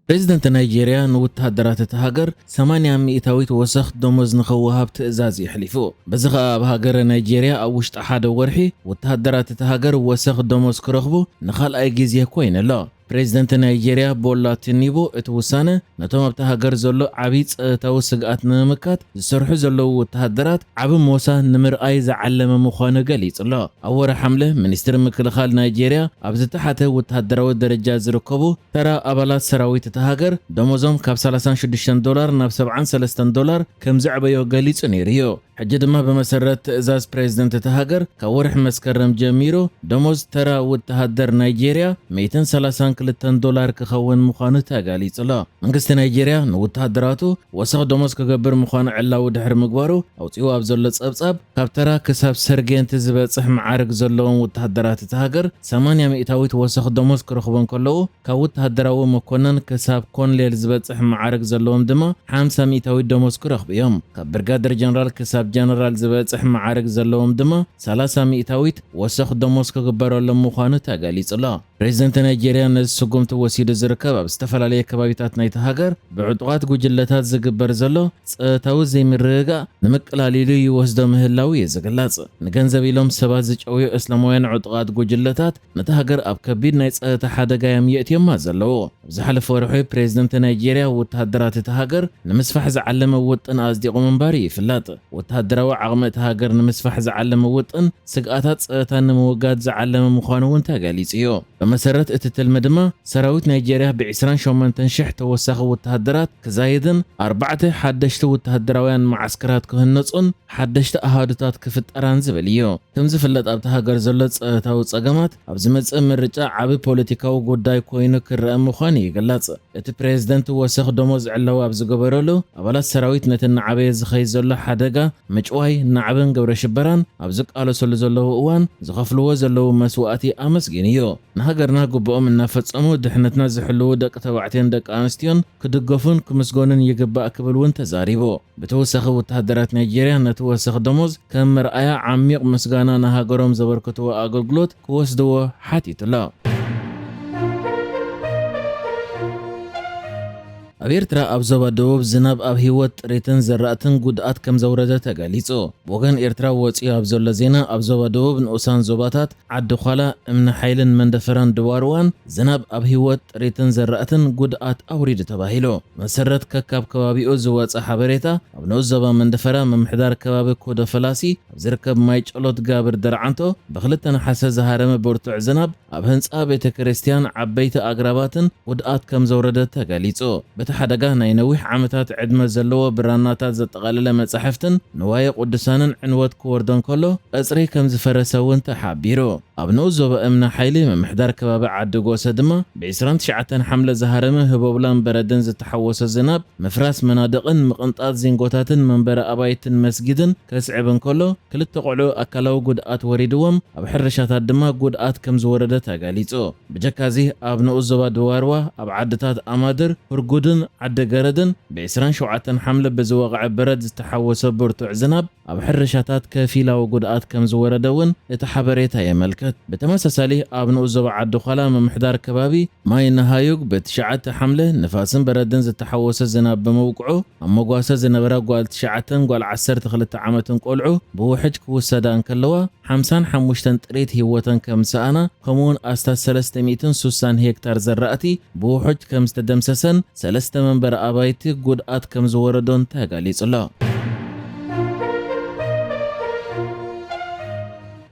ፕሬዚደንት ናይጄርያ ንወተሃደራት እታ ሃገር ሰማንያ ሚእታዊት ወሰኽ ደሞዝ ንኸወሃብ ትእዛዝ የሕሊፉ። በዚ ኸኣ ኣብ ሃገረ ናይጄርያ ኣብ ውሽጢ ሓደ ወርሒ ወተሃደራት እታ ሃገር ወሰኽ ደሞዝ ክረኽቡ ንኻልኣይ ግዜ ኮይኑ'ሎ። ፕሬዚደንት ናይጄርያ ቦላ ቲኒቡ እቲ ውሳነ ነቶም ኣብታ ሃገር ዘሎ ዓብዪ ጸጥታዊ ስግኣት ንምምካት ዝሰርሑ ዘለዉ ወተሃደራት ዓቢ ሞሳ ንምርኣይ ዝዓለመ ምዃኑ ገሊጹ'ሎ። ኣብ ወርሒ ሓምለ ሚኒስትሪ ምክልኻል ናይጄርያ ኣብ ዝተሓተ ወተሃደራዊ ደረጃ ዝርከቡ ተራ ኣባላት ሰራዊት እታ ሃገር ደሞዞም ካብ ሰላሳን ሽዱሽተን ዶላር ናብ ሰብዓን ሰለስተን ዶላር ከም ዘዕበዮ ገሊጹ ነይሩ እዩ። ሕጂ ድማ ብመሰረት ትእዛዝ ፕሬዚደንት እታ ሃገር ካብ ወርሒ መስከረም ጀሚሩ ደሞዝ ተራ ወተሃደር ናይጄርያ ሚእትን ሰላሳን ክልተን ዶላር ክኸውን ምዃኑ ተገሊጹ'ሎ። መንግስቲ ናይጄርያ ንወተሃደራቱ ወሰኽ ደሞዝ ክገብር ምዃኑ ዕላዊ ድሕሪ ምግባሩ ኣውጺኡ ኣብ ዘሎ ጸብጻብ ካብ ተራ ክሳብ ሰርጌንት ዝበጽሕ መዓርግ ዘለዎም ወተሃደራት እታ ሃገር ሰማንያ ሚእታዊት ወሰኽ ደሞዝ ክረኽቡ እንከለዉ ካብ ወተሃደራዊ መኮነን ክሳብ ኮንሌል ዝበጽሕ መዓርግ ዘለዎም ድማ ሓምሳ ሚእታዊት ደሞዝ ክረኽቡ እዮም። ካብ ብርጋደር ጀነራል ክሳብ ጀነራል ዝበጽሕ መዓርግ ዘለዎም ድማ ሰላሳ ሚእታዊት ወሰኽ ደሞዝ ክግበረሎም ምዃኑ ተገሊጹ'ሎ። ፕሬዚደንት ናይጄርያ ነዚ ስጉምቲ ወሲዱ ዝርከብ ኣብ ዝተፈላለየ ከባቢታት ናይቲ ሃገር ብዕጡቓት ጉጅለታት ዝግበር ዘሎ ጸጥታዊ ዘይምርግጋእ ንምቅላል ኢሉ ይወስዶ ምህላው እዩ ዝግለጽ። ንገንዘብ ኢሎም ሰባት ዝጨውዩ እስላማውያን ዕጡቓት ጉጅለታት ነቲ ሃገር ኣብ ከቢድ ናይ ጸጥታ ሓደጋ እዮም የእትዮማ ዘለዉ። ኣብ ዝሓለፈ ወርሒ ፕሬዚደንት ናይጄርያ ወተሃደራት እቲ ሃገር ንምስፋሕ ዝዓለመ ውጥን ኣጽዲቑ ምንባሩ ይፍለጥ። ወተሃደራዊ ዓቕሚ እቲ ሃገር ንምስፋሕ ዝዓለመ ውጥን ስግኣታት ጸጥታ ንምውጋድ ዝዓለመ ምዃኑ እውን ተገሊጹ እዩ። ብመሰረት እቲ ትልሚ ድማ ሰራዊት ናይጄርያ ብ ዕስራን ሸሞንተን ሽሕ ተወሳኺ ወተሃደራት ክዛይድን ኣርባዕተ ሓደሽቲ ወተሃደራውያን መዓስከራት ክህነጹን ሓደሽቲ ኣሃዱታት ክፍጠራን ዝብል እዩ። ከም ዝፍለጥ ኣብቲ ሃገር ዘሎ ጸጥታዊ ጸገማት ኣብ ዝመጽእ ምርጫ ዓቢ ፖለቲካዊ ጉዳይ ኮይኑ ክረአ ምዃኑ ይግለጽ። እቲ ፕሬዝደንት ወሰኽ ደሞዝ ዕላዊ ኣብ ዝገበረሉ፣ ኣባላት ሰራዊት ነቲ እናዓበየ ዝኸይድ ዘሎ ሓደጋ ምጭዋይ፣ ናዕብን ግብረ ሽበራን ኣብ ዝቃለሰሉ ዘለዉ እዋን ዝኸፍልዎ ዘለዉ መስዋእቲ ኣመስጊኑ እዩ። ንሃገርና ግቡኦም እናፈጸሙ ድሕነትና ዝሕልዉ ደቂ ተባዕትዮን ደቂ ኣንስትዮን ክድገፉን ክምስገኑን ይግባእ ክብል እውን ተዛሪቡ። ብተወሳኺ ወተሃደራት ናይጄርያ ነቲ ወሰኽ ደሞዝ ከም መርኣያ ዓሚቕ ምስጋና ንሃገሮም ዘበርክትዎ ኣገልግሎት ክወስድዎ ሓቲቱ'ሎ። ኣብ ኤርትራ ኣብ ዞባ ደቡብ ዝናብ ኣብ ህይወት ጥሪትን ዘራእትን ጉድኣት ከም ዘውረደ ተገሊጹ። ብወገን ኤርትራ ወጺኡ ኣብ ዘሎ ዜና ኣብ ዞባ ደቡብ ንኡሳን ዞባታት ዓዲ ዃላ፣ እምኒ ሓይልን መንደፈራን ድዋርዋን ዝናብ ኣብ ህይወት ጥሪትን ዘራእትን ጉድኣት ኣውሪዱ ተባሂሉ። መሰረት ከካብ ከባቢኡ ዝወጸ ሓበሬታ ኣብ ንኡስ ዞባ መንደፈራ ምምሕዳር ከባቢ ኮዶ ፈላሲ ኣብ ዝርከብ ማይ ጨሎት ጋብር ደርዓንቶ ብክልተ ነሓሰ ዝሃረመ ብርቱዕ ዝናብ ኣብ ህንጻ ቤተ ክርስቲያን ዓበይቲ ኣግራባትን ጉድኣት ከም ዘውረደ ተገሊጹ። በቲ ሓደጋ ናይ ነዊሕ ዓመታት ዕድመ ዘለዎ ብራናታት ዘጠቓለለ መጻሕፍትን ንዋየ ቅዱሳንን ዕንወት ክወርዶ እንከሎ፣ ቀጽሪ ከም ዝፈረሰ እውን ተሓቢሩ። ኣብ ንኡስ ዞባ እምኒ ሓይሊ ምምሕዳር ከባቢ ዓዲ ጎሰ ድማ ብ ዕስራን ትሽዓተን ሓምለ ዝሃረመ ህቦብላን በረድን ዝተሓወሶ ዝናብ ምፍራስ መናድቕን ምቕንጣጥ ዚንጎታትን መንበሪ ኣባይትን መስጊድን ከስዕብ እንከሎ፣ ክልተ ቆልዑ ኣካላዊ ጉድኣት ወሪድዎም፣ ኣብ ሕርሻታት ድማ ጉድኣት ከም ዝወረደ ተገሊጹ። ብጀካዚ ኣብ ንኡስ ዞባ ድዋርዋ ኣብ ዓድታት ኣማድር፣ ህርጉድን ዓዲ ገረድን ብ ዕስራን ሸውዓተን ሓምለ ብዝወቕዐ በረድ ዝተሓወሰ ብርቱዕ ዝናብ ኣብ ሕርሻታት ከፊላዊ ጉድኣት ከም ዝወረደ እውን እቲ ሓበሬታ የመልክት። ብተመሳሳሊ ኣብ ንኡስ ዞባ ዓዲ ዃላ ምምሕዳር ከባቢ ማይ ነሃዩግ ብትሽዓተ ሓምለ ንፋስን በረድን ዝተሓወሰ ዝናብ ብምውቅዑ ኣብ መጓሰ ዝነበራ ጓል ትሽዓተን ጓል ዓሰርተ ክልተ ዓመትን ቆልዑ ብውሕጅ ክውሰዳ እንከለዋ ሓምሳን ሓሙሽተን ጥሪት ህይወተን ከም ዝሰኣና ከምኡውን ኣስታት ሰለስተ ሚእትን ሱሳን ሄክታር ዘራእቲ ብውሕጅ ከም ዝተደምሰሰን ሰለስተ መንበሪ ኣባይቲ ጉድኣት ከም ዝወረዶን ተገሊጹ ኣሎ።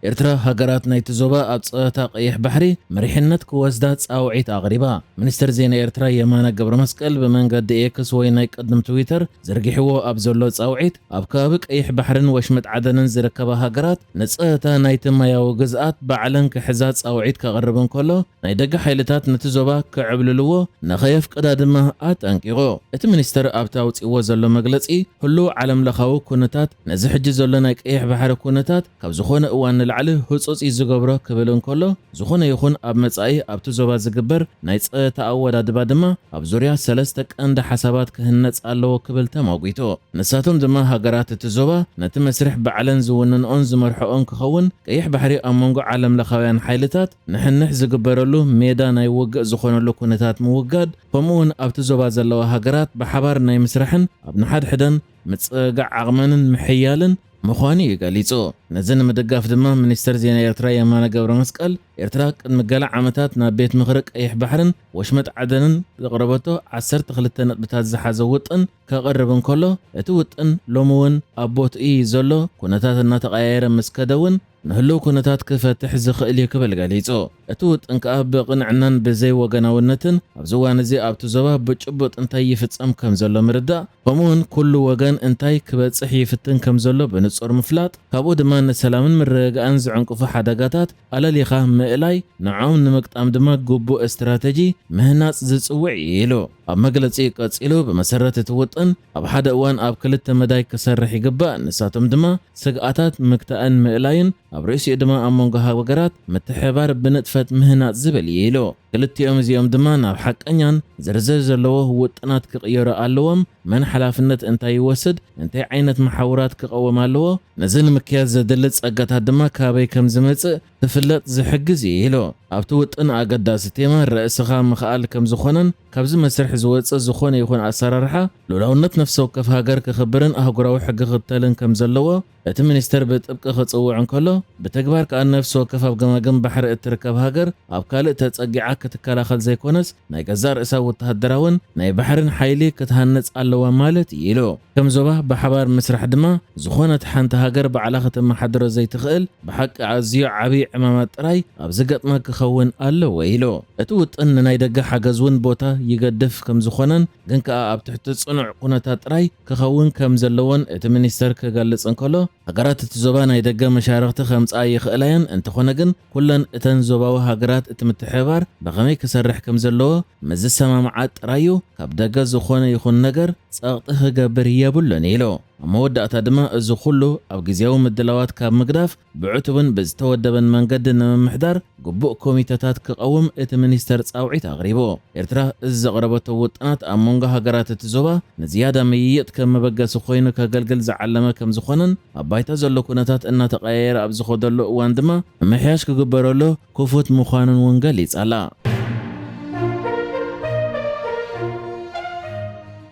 ኤርትራ ሃገራት ናይቲ ዞባ ኣብ ጸጥታ ቀይሕ ባሕሪ መሪሕነት ክወስዳ ጻውዒት ኣቕሪባ። ሚኒስትር ዜና ኤርትራ የማነ ገብረ መስቀል ብመንገዲ ኤክስ ወይ ናይ ቅድም ትዊተር ዘርጊሕዎ ኣብ ዘሎ ጻውዒት፣ ኣብ ከባቢ ቀይሕ ባሕርን ወሽመጥ ዓደንን ዝርከባ ሃገራት ንጸጥታ ናይቲ ማያዊ ግዝኣት ባዕለን ክሕዛ ጻውዒት ከቕርብ እንከሎ፣ ናይ ደገ ሓይልታት ነቲ ዞባ ክዕብልልዎ ንኸየፍቅዳ ድማ ኣጠንቂቑ። እቲ ሚኒስተር ኣብቲ ኣውጺእዎ ዘሎ መግለጺ፣ ህሉው ዓለምለኻዊ ኩነታት ነዚ ሕጂ ዘሎ ናይ ቀይሕ ባሕሪ ኩነታት ካብ ዝኾነ እዋን ምልዕዓል ህጹጽ እዩ ዝገብሮ ክብል እንከሎ፣ ዝኾነ ይኹን ኣብ መጻኢ ኣብቲ ዞባ ዝግበር ናይ ጸጥታ ኣወዳድባ ድማ ኣብ ዙርያ ሰለስተ ቀንዲ ሓሳባት ክህነጽ ኣለዎ ክብል ተማጒቱ። ንሳቶም ድማ ሃገራት እቲ ዞባ ነቲ መስርሕ ባዕለን ዝውንንኦን ዝመርሕኦን ክኸውን፣ ቀይሕ ባሕሪ ኣብ መንጎ ዓለም ለኻውያን ሓይልታት ንሕንሕ ዝግበረሉ ሜዳ ናይ ውግእ ዝኾነሉ ኩነታት ምውጋድ፣ ከምኡ እውን ኣብቲ ዞባ ዘለዋ ሃገራት ብሓባር ናይ ምስራሕን ኣብ ንሓድሕደን ምጽግጋዕ ዓቕመንን ምሕያልን ምዃኑ እዩ ገሊጹ። ነዚ ንምድጋፍ ድማ ሚኒስተር ዜና ኤርትራ የማነ ገብረ መስቀል፣ ኤርትራ ቅድሚ ገለ ዓመታት ናብ ቤት ምኽሪ ቀይሕ ባሕርን ወሽመጥ ዓደንን ዘቕረበቶ ዓሰርተ ክልተ ነጥብታት ዝሓዘ ውጥን ከቕርብ እንከሎ፣ እቲ ውጥን ሎሚ እውን ኣብ ቦትኡ እዩ ዘሎ፣ ኩነታት እናተቐያየረ ምስ ከደ እውን ንህሉው ኩነታት ክፈትሕ ዝኽእል እዩ ክብል ገሊጹ። እቲ ውጥን ከኣ ብቕንዕናን ብዘይ ወገናውነትን ኣብዚ እዋን እዚ ኣብቲ ዞባ ብጭቡጥ እንታይ ይፍጸም ከም ዘሎ ምርዳእ፣ ከምኡውን ኩሉ ወገን እንታይ ክበጽሕ ይፍትን ከም ዘሎ ብንጹር ምፍላጥ፣ ካብኡ ድማ ንሰላምን ምርግጋእን ዝዕንቅፉ ሓደጋታት ኣለሊኻ ምእላይ፣ ንዖም ንምግጣም ድማ ግቡእ ስትራተጂ ምህናጽ ዝጽውዕ እዩ ኢሉ። ኣብ መግለጺ ቀጺሉ፣ ብመሰረት እቲ ውጥን ኣብ ሓደ እዋን ኣብ ክልተ መዳይ ክሰርሕ ይግባእ፣ ንሳቶም ድማ ስግኣታት ምግታእን ምእላይን፣ ኣብ ርእሲኡ ድማ ኣብ መንጎ ሃገራት ምትሕብባር ብንጥፈት ምህናጽ ዝብል እዩ ኢሉ። ክልቲኦም እዚኦም ድማ ናብ ሓቀኛን ዝርዝር ዘለዎ ውጥናት ክቕየሩ ኣለዎም። መን ሓላፍነት እንታይ ይወስድ፣ እንታይ ዓይነት መሓውራት ክቐውም ኣለዎ፣ ነዚ ንምክያድ ዘድሊ ጸጋታት ድማ ካበይ ከም ዝመጽእ ክፍለጥ ዝሕግዝ እዩ ኢሉ። ኣብቲ ውጥን ኣገዳሲ ቴማ ርእስኻ ምኽኣል ከም ዝኾነን ካብዚ መስርሕ ዝወጽእ ዝኾነ ይኹን ኣሰራርሓ ልኡላውነት ነፍሲ ወከፍ ሃገር ክኽብርን ኣህጉራዊ ሕጊ ክተልን ከም ዘለዎ እቲ ሚኒስተር ብጥብቂ ክጽውዕ እንከሎ፣ ብተግባር ከኣ ነፍሲ ወከፍ ኣብ ገማግም ባሕሪ እትርከብ ሃገር ኣብ ካልእ ተጸጊዓ ክትከላኸል ዘይኮነስ ናይ ገዛእ ርእሳ ወተሃደራውን ናይ ባሕርን ሓይሊ ክትሃንጽ ኣለዋ ማለት እዩ ኢሉ። ከም ዞባ ብሓባር ምስራሕ ድማ ዝኾነት ሓንቲ ሃገር ባዕላ ከተመሓድሮ ዘይትኽእል ብሓቂ ኣዝዩ ዓብዪ ዕማማት ጥራይ ኣብ ዝገጥማ ክኸውን ኣለዎ ኢሉ። እቲ ውጥን ንናይ ደገ ሓገዝ እውን ቦታ ይገድፍ ከም ዝኾነን ግን ከኣ ኣብ ትሕቲ ጽኑዕ ኩነታት ጥራይ ክኸውን ከም ዘለዎን እቲ ሚኒስተር ክገልጽ እንከሎ፣ ሃገራት እቲ ዞባ ናይ ደገ መሻርኽቲ ከምጽኣ ይኽእላ እየን፣ እንተኾነ ግን ኩለን እተን ዞባዊ ሃገራት እቲ ምትሕብባር ብኸመይ ክሰርሕ ከም ዘለዎ ምስ ዝሰማምዓ ጥራይ እዩ ካብ ደገ ዝኾነ ይኹን ነገር ጸቕጢ ክገብር የብሉን ኢሉ። ኣብ መወዳእታ ድማ እዚ ኩሉ ኣብ ግዜያዊ ምድላዋት ካብ ምግዳፍ ብዕቱብን ብዝተወደበን መንገዲ ንምምሕዳር ግቡእ ኮሚተታት ክቐውም እቲ ሚኒስተር ጻውዒት ኣቕሪቡ። ኤርትራ እዚ ዘቕረበቶ ውጥናት ኣብ መንጎ ሃገራት እቲ ዞባ ንዝያዳ ምይይጥ ከም መበገሲ ኮይኑ ከገልግል ዝዓለመ ከም ዝኾነን ኣብ ባይታ ዘሎ ኩነታት እናተቐያየረ ኣብ ዝኸደሉ እዋን ድማ ምምሕያሽ ክግበረሉ ክፉት ምዃኑን እውን ገሊጻ ኣላ።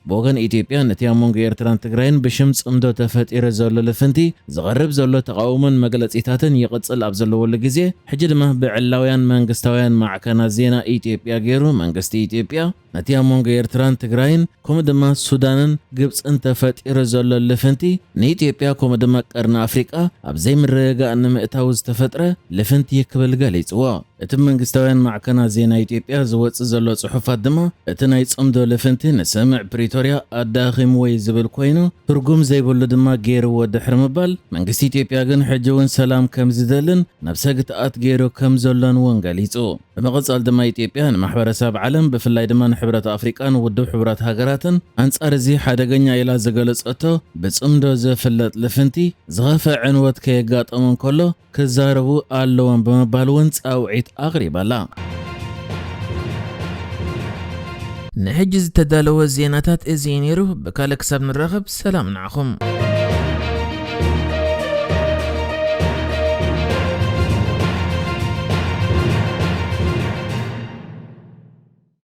ብወገን ኢትዮጵያ ነቲ ኣብ መንጎ ኤርትራን ትግራይን ብሽም ጽምዶ ተፈጢሩ ዘሎ ልፍንቲ ዝቐርብ ዘሎ ተቓውሞን መግለጺታትን ይቕጽል ኣብ ዘለወሉ ግዜ፣ ሕጂ ድማ ብዕላውያን መንግስታውያን ማዕከናት ዜና ኢትዮጵያ ገይሩ መንግስቲ ኢትዮጵያ ነቲ ኣብ መንጎ ኤርትራን ትግራይን ከምኡ ድማ ሱዳንን ግብጽን ተፈጢሩ ዘሎ ልፍንቲ ንኢትዮጵያ ከምኡ ድማ ቀርኒ ኣፍሪቃ ኣብ ዘይምርግጋእ ንምእታው ዝተፈጥረ ልፍንቲ ክብል ገሊጽዎ። እቲ መንግስታውያን ማዕከናት ዜና ኢትዮጵያ ዝወጽእ ዘሎ ጽሑፋት ድማ እቲ ናይ ጽምዶ ልፍንቲ ንስምምዕ ፕሪቶርያ ኣዳኺምዎ እዩ ዝብል ኮይኑ ትርጉም ዘይብሉ ድማ ገይርዎ ድሕሪ ምባል መንግስቲ ኢትዮጵያ ግን ሕጂ እውን ሰላም ከም ዝደልን ናብ ሰግትኣት ገይሩ ከም ዘሎን እውን ገሊጹ። ብምቕጻል ድማ ኢትዮጵያ ንማሕበረሰብ ዓለም ብፍላይ ድማ ንሕብረት ኣፍሪቃን ውድብ ሕቡራት ሃገራትን ኣንጻር እዚ ሓደገኛ ኢላ ዝገለጸቶ ብጽምዶ ዝፍለጥ ልፍንቲ ዝኸፍአ ዕንወት ከየጋጠሞ እንከሎ ክዛረቡ ኣለዎም ብምባል እውን ጻውዒት ኣቕሪባላ። ንሕጂ ዝተዳለወ ዜናታት እዚ እዩ ነይሩ። ብካልእ ክሳብ ንራኸብ ሰላም ንዓኹም።